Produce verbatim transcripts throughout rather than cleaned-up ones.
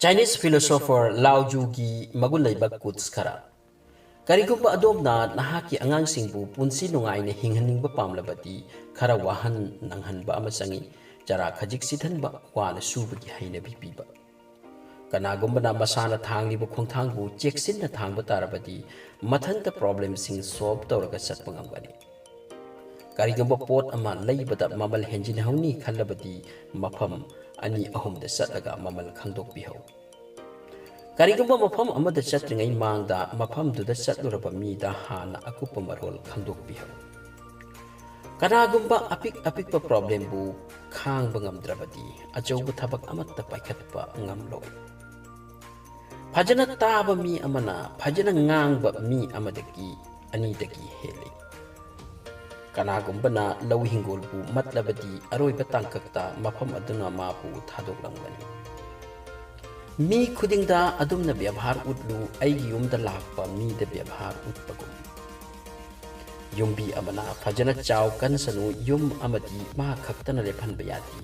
Chinese philosopher Lao Tzu ꯒꯤ ꯃꯒꯨꯟ ꯂꯩꯕ quotes ꯈꯔ꯫ ꯀꯔꯤꯒꯨꯝꯕ ꯑꯗꯣꯝꯅ ꯅꯍꯥꯛꯀꯤ ꯑꯉꯥꯡꯁꯤꯡꯕꯨ ꯄꯨꯟꯁꯤ ꯅꯨꯡꯉꯥꯏꯅ ꯍꯤꯡꯍꯟꯅꯤꯡꯕ ꯄꯥꯝꯂꯕꯗꯤ, ꯈꯔ ꯋꯥꯍꯟ ꯅꯪꯍꯟꯕ ꯑꯃ ꯆꯪꯏ꯫ ꯆꯔꯥ ꯈꯖꯤꯛ ꯆꯤꯠꯍꯟꯕ, ꯋꯥꯅ ꯁꯨꯕꯒꯤ ꯍꯩꯅꯕꯤ ꯄꯤꯕ꯫ ꯀꯅꯥꯒꯨꯝꯕꯅ ꯃꯁꯥꯅ ꯊꯥꯡꯂꯤꯕ ꯈꯣꯡꯊꯥꯡꯕꯨ ꯆꯦꯛꯁꯤꯟꯅ ꯊꯥꯡꯕ ꯇꯥꯔꯕꯗꯤ, ꯃꯊꯟꯇ problemꯁꯤꯡ solve ꯇꯧꯔꯒ ꯆꯠꯄ ꯉꯝꯒꯅꯤ꯫ ꯀꯔꯤꯒꯨꯝꯕ ꯄꯣꯠ ꯑꯃ ꯂꯩꯕꯗ ꯃꯃꯜ ꯍꯦꯟꯖꯤꯟꯍꯧꯅꯤ ꯈꯜꯂꯕꯗꯤ, ꯃꯐꯝ ꯑꯅꯤ ꯑꯍꯨꯝꯗ ꯆꯠꯂꯒ ꯃꯃꯜ ꯈꯪꯗꯣꯛꯄꯤꯍꯧ꯫ ꯀꯔꯤꯒꯨꯝꯕ ꯃꯐꯝ ꯑꯃꯗ ꯆꯠꯇ꯭ꯔꯤꯉꯩ ꯃꯥꯡꯗ ꯃꯐꯝꯗꯨꯗ ꯆꯠꯂꯨꯔꯕ ꯃꯤꯗ ꯍꯥꯟꯅ ꯑꯀꯨꯞꯄ ꯃꯔꯣꯜ ꯈꯪꯗꯣꯛꯄꯤꯍꯧ꯫ ꯀꯅꯥꯒꯨꯝꯕ ꯑꯄꯤꯛ ꯑꯄꯤꯛꯄ problemꯕꯨ ꯈꯥꯡꯕ ꯉꯝꯗ꯭ꯔꯕꯗꯤ, ꯑꯆꯧꯕ ꯊꯕꯛ ꯑꯃꯠꯇ ꯄꯥꯏꯈꯠꯄ ꯉꯝꯂꯣꯏ꯫ ꯐꯖꯅ ꯇꯥꯕ ꯃꯤ ꯑꯃꯅ ꯐꯖꯅ ꯉꯥꯡꯕ ꯃꯤ ꯑꯃꯗꯒꯤ ꯑꯅꯤꯗꯒꯤ ꯍꯦꯜꯂꯤ꯫ ꯀꯅꯥꯒꯨꯝꯕꯅ ꯂꯧ ꯍꯤꯡꯒꯣꯜꯕꯨ ꯃꯠꯂꯕꯗꯤ, ꯑꯔꯣꯏꯕ ꯇꯥꯡꯀꯛꯇ ꯃꯐꯝ ꯑꯗꯨꯅ ꯃꯥꯕꯨ ꯊꯥꯗꯣꯛꯂꯝꯒꯅꯤ꯫ ꯃꯤ ꯈꯨꯗꯤꯡꯗ ꯑꯗꯨꯝꯅ ꯕꯦꯕꯥꯔ ꯎꯠꯂꯨ, ꯑꯩꯒꯤ ꯌꯨꯝꯗ ꯂꯥꯛꯄ ꯃꯤꯗ ꯕꯦꯕꯥꯔ ꯎꯠꯄꯒꯨꯝ꯫ ꯌꯨꯝꯕꯤ ꯑꯃꯅ ꯐꯖꯅ ꯆꯥꯎ ꯀꯟꯁꯅꯨ, ꯌꯨꯝ ꯑꯃꯗꯤ ꯃꯥ ꯈꯛꯇꯅ ꯂꯦꯞꯍꯟꯕ ꯌꯥꯗꯦ꯫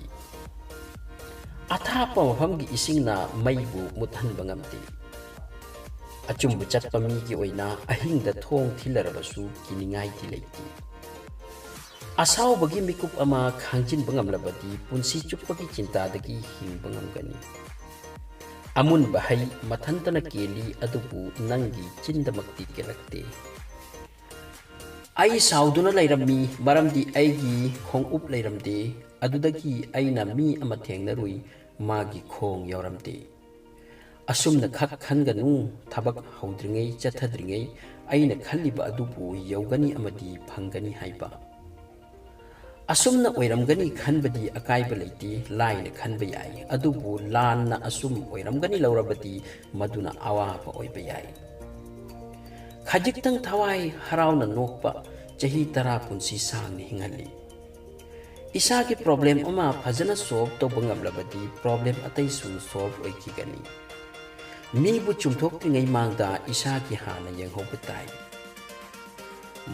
ꯑꯊꯥꯞꯄ ꯃꯐꯝꯒꯤ ꯏꯁꯤꯡꯅ ꯃꯩꯕꯨ ꯃꯨꯠꯍꯟꯕ ꯉꯝꯗꯦ꯫ ꯑꯆꯨꯝꯕ ꯆꯠꯄ ꯃꯤꯒꯤ ꯑꯣꯏꯅ ꯑꯍꯤꯡꯗ ꯊꯣꯡ ꯊꯤꯜꯂꯔꯕꯁꯨ ꯀꯤꯅꯤꯡꯉꯥꯏꯗꯤ ꯂꯩꯇꯦ꯫ ꯑꯁꯥꯎꯕꯒꯤ ꯃꯤꯀꯨꯞ ꯑꯃ ꯈꯥꯡꯖꯤꯟꯕ ꯉꯝꯂꯕꯗꯤ, ꯄꯨꯟꯁꯤ ꯆꯨꯞꯄꯒꯤ ꯆꯤꯟꯇꯥꯗꯒꯤ ꯍꯤꯡꯕ ꯉꯝꯒꯅꯤ꯫ ꯑꯃꯨꯟꯕ ꯍꯩ ꯃꯊꯟꯇꯅ ꯀꯦꯜꯂꯤ, ꯑꯗꯨꯕꯨ ꯅꯪꯒꯤ ꯆꯤꯟꯗꯃꯛꯇꯤ ꯀꯦꯜꯂꯛꯇꯦ꯫ ꯑꯩ ꯁꯥꯎꯗꯨꯅ ꯂꯩꯔꯝꯃꯤ, ꯃꯔꯝꯗꯤ ꯑꯩꯒꯤ ꯈꯣꯡꯎꯞ ꯂꯩꯔꯝꯗꯦ꯫ ꯑꯗꯨꯗꯒꯤ ꯑꯩꯅ ꯃꯤ ꯑꯃ ꯊꯦꯡꯅꯔꯨꯏ, ꯃꯥꯒꯤ ꯈꯣꯡ ꯌꯥꯎꯔꯝꯗꯦ꯫ ꯑꯁꯨꯝꯅ ꯈꯛ ꯈꯟꯒꯅꯨ, ꯊꯕꯛ ꯍꯧꯗ꯭ꯔꯤꯉꯩ, ꯆꯠꯊꯗ꯭ꯔꯤꯉꯩ ꯑꯩꯅ ꯈꯜꯂꯤꯕ ꯑꯗꯨꯕꯨ ꯌꯧꯒꯅꯤ ꯑꯃꯗꯤ ꯐꯪꯒꯅꯤ ꯍꯥꯏꯕ꯫ ꯑꯁꯨꯝꯅ ꯑꯣꯏꯔꯝꯒꯅꯤ ꯈꯟꯕꯗꯤ ꯑꯀꯥꯏꯕ ꯂꯩꯇꯦ, ꯂꯥꯏꯅ ꯈꯟꯕ ꯌꯥꯏ, ꯑꯗꯨꯕꯨ ꯂꯥꯟꯅ ꯑꯁꯨꯝ ꯑꯣꯏꯔꯝꯒꯅꯤ ꯂꯧꯔꯕꯗꯤ ꯃꯗꯨꯅ ꯑꯋꯥꯕ ꯑꯣꯏꯕ ꯌꯥꯏ꯫ ꯈꯖꯤꯛꯇꯪ ꯊꯋꯥꯏ ꯍꯔꯥꯎꯅ ꯅꯣꯛꯄ ꯆꯍꯤ ꯇꯔꯥ ꯄꯨꯟꯁꯤ ꯁꯥꯡꯅ ꯍꯤꯡꯍꯜꯂꯤ꯫ ꯏꯁꯥꯒꯤ problem ꯑꯃ ꯐꯖꯅ solve ꯇꯧꯕ ꯉꯝꯂꯕꯗꯤ, problem ꯑꯇꯩꯁꯨ solve ꯑꯣꯏꯈꯤꯒꯅꯤ꯫ ꯃꯤꯕꯨ ꯆꯨꯝꯊꯣꯛꯇ꯭ꯔꯤꯉꯩ ꯃꯥꯡꯗ ꯏꯁꯥꯒꯤ ꯍꯥꯟꯅ ꯌꯦꯡꯍꯧꯕ ꯇꯥꯏ꯫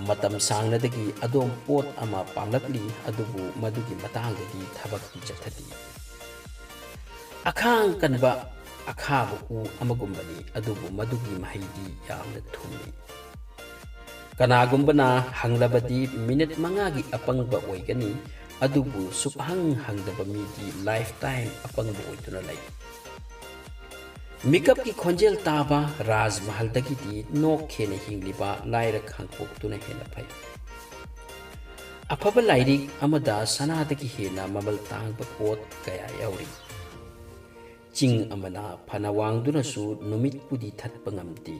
ꯃꯇꯝ ꯁꯥꯡꯅꯗꯒꯤ ꯑꯗꯣꯝ ꯄꯣꯠ ꯑꯃ ꯄꯥꯝꯂꯛꯂꯤ, ꯑꯗꯨꯕꯨ ꯃꯗꯨꯒꯤ ꯃꯇꯥꯡꯗꯗꯤ ꯊꯕꯛꯇꯤ ꯆꯠꯊꯗꯦ꯫ ꯑꯈꯥꯡ ꯀꯟꯕ ꯑꯈꯥꯕ ꯎ ꯑꯃꯒꯨꯝꯕꯅꯤ, ꯑꯗꯨꯕꯨ ꯃꯗꯨꯒꯤ ꯃꯍꯩꯗꯤ ꯌꯥꯝꯅ ꯊꯨꯝꯃꯤ꯫ ꯀꯅꯥꯒꯨꯝꯕꯅ ꯍꯪꯂꯕꯗꯤ ꯃꯤꯅꯤꯠ ꯃꯉꯥꯒꯤ ꯑꯄꯪꯕ ꯑꯣꯏꯒꯅꯤ, ꯑꯗꯨꯕꯨ ꯁꯨꯛꯍꯪ ꯍꯪꯗꯕ ꯃꯤꯗꯤ ꯂꯥꯏꯐ ꯇꯥꯏꯝ ꯑꯄꯪꯕ ꯑꯣꯏꯗꯨꯅ ꯂꯩ꯫ ꯃꯤꯀꯞꯀꯤ ꯈꯣꯟꯖꯦꯜ ꯇꯥꯕ ꯔꯥꯖ ꯃꯍꯜꯗꯒꯤꯗꯤ ꯅꯣꯛ ꯍꯦꯟꯅ ꯍꯤꯡꯂꯤꯕ ꯂꯥꯏꯔ ꯈꯥꯡꯄꯣꯛꯇꯨꯅ ꯍꯦꯟꯅ ꯐꯩ꯫ ꯑꯐꯕ ꯂꯥꯏꯔꯤꯛ ꯑꯃꯗ ꯁꯅꯥꯗꯒꯤ ꯍꯦꯟꯅ ꯃꯃꯜ ꯇꯥꯡꯕ ꯄꯣꯠ ꯀꯌꯥ ꯌꯥꯎꯔꯤ꯫ ꯆꯤꯡ ꯑꯃꯅ ꯐꯅ ꯋꯥꯡꯗꯨꯅꯁꯨ ꯅꯨꯃꯤꯠꯄꯨꯗꯤ ꯊꯠꯄ ꯉꯝꯗꯦ꯫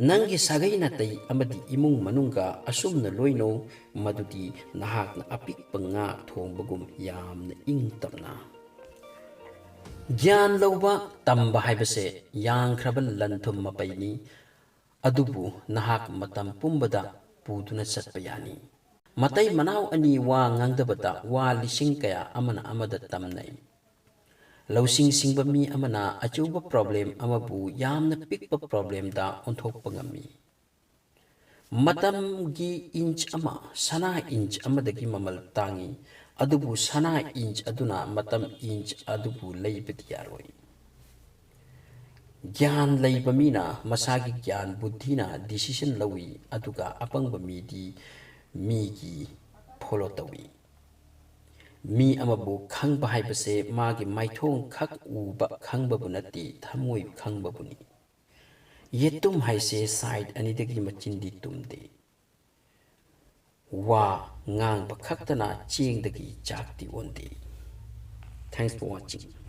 ꯅꯪꯒꯤ ꯁꯥꯒꯩ ꯅꯥꯇꯩ ꯑꯃꯗꯤ ꯏꯃꯨꯡ ꯃꯅꯨꯡꯒ ꯑꯁꯨꯝꯅ ꯂꯣꯏꯅꯧ, ꯃꯗꯨꯗꯤ ꯅꯍꯥꯛꯅ ꯑꯄꯤꯛꯄ ꯉꯥ ꯊꯣꯡꯕꯒꯨꯝ ꯌꯥꯝꯅ ꯏꯪ ꯇꯞꯅ꯫ ꯒ꯭ꯌꯥꯟ ꯂꯧꯕ ꯇꯝꯕ ꯍꯥꯏꯕꯁꯦ ꯌꯥꯡꯈ꯭ꯔꯕ ꯂꯟ ꯊꯨꯝ ꯃꯄꯩꯅꯤ, ꯑꯗꯨꯕꯨ ꯅꯍꯥꯛ ꯃꯇꯝ ꯄꯨꯝꯕꯗ ꯄꯨꯗꯨꯅ ꯆꯠꯄ ꯌꯥꯅꯤ꯫ ꯃꯇꯩ ꯃꯅꯥꯎ ꯑꯅꯤ ꯋꯥ ꯉꯥꯡꯗꯕꯗ ꯋꯥ ꯂꯤꯁꯤꯡ ꯀꯌꯥ ꯑꯃꯅ ꯑꯃꯗ ꯇꯝꯅꯩ꯫ ꯂꯧꯁꯤꯡ ꯁꯤꯡꯕ ꯃꯤ ꯑꯃꯅ ꯑꯆꯧꯕ ꯄ꯭ꯔꯣꯕ꯭ꯂꯦꯝ ꯑꯃꯕꯨ ꯌꯥꯝꯅ ꯄꯤꯛꯄ ꯄ꯭ꯔꯣꯕ꯭ꯂꯦꯝꯗ ꯑꯣꯟꯊꯣꯛꯄ ꯉꯝꯃꯤ꯫ ꯃꯇꯝꯒꯤ ꯏꯟꯆ ꯑꯃ ꯁꯅꯥ ꯏꯟꯆ ꯑꯃꯗꯒꯤ ꯃꯃꯜ ꯇꯥꯡꯏ, ꯑꯗꯨꯕꯨ ꯁꯅꯥ ꯏꯟꯆ ꯑꯗꯨꯅ ꯃꯇꯝ ꯏꯟꯆ ꯑꯗꯨꯕꯨ ꯂꯩꯕꯗꯤ ꯌꯥꯔꯣꯏ꯫ ꯒ꯭ꯌꯥꯟ ꯂꯩꯕ ꯃꯤꯅ ꯃꯁꯥꯒꯤ ꯒ꯭ꯌꯥꯟ ꯕꯨꯗꯙꯤꯅ ꯗꯤꯁꯤꯁꯟ ꯂꯧꯏ, ꯑꯗꯨꯒ ꯑꯄꯪꯕ ꯃꯤꯗꯤ ꯃꯤꯒꯤ ꯐꯣꯂꯣ ꯇꯧꯏ꯫ ꯃꯤ ꯑꯃꯕꯨ ꯈꯪꯕ ꯍꯥꯏꯕꯁꯦ ꯃꯥꯒꯤ ꯃꯥꯏꯊꯣꯡ ꯈꯛ ꯎꯕ ꯈꯪꯕꯕꯨ ꯅꯠꯇꯦ, ꯊꯃꯣꯏ ꯈꯪꯕꯕꯨꯅꯤ꯫ ꯌꯦꯇꯨꯝ ꯍꯥꯏꯁꯦ ꯁꯥꯏꯠ ꯑꯅꯤꯗꯒꯤ ꯃꯆꯤꯟꯗꯤ ꯇꯨꯝꯗꯦ꯫ ꯋꯥ ꯉꯥꯡꯕ ꯈꯛꯇꯅ ꯆꯦꯡꯗꯒꯤ ꯆꯥꯛꯇꯤ ꯑꯣꯟꯗꯦ꯫ Thanks for watching.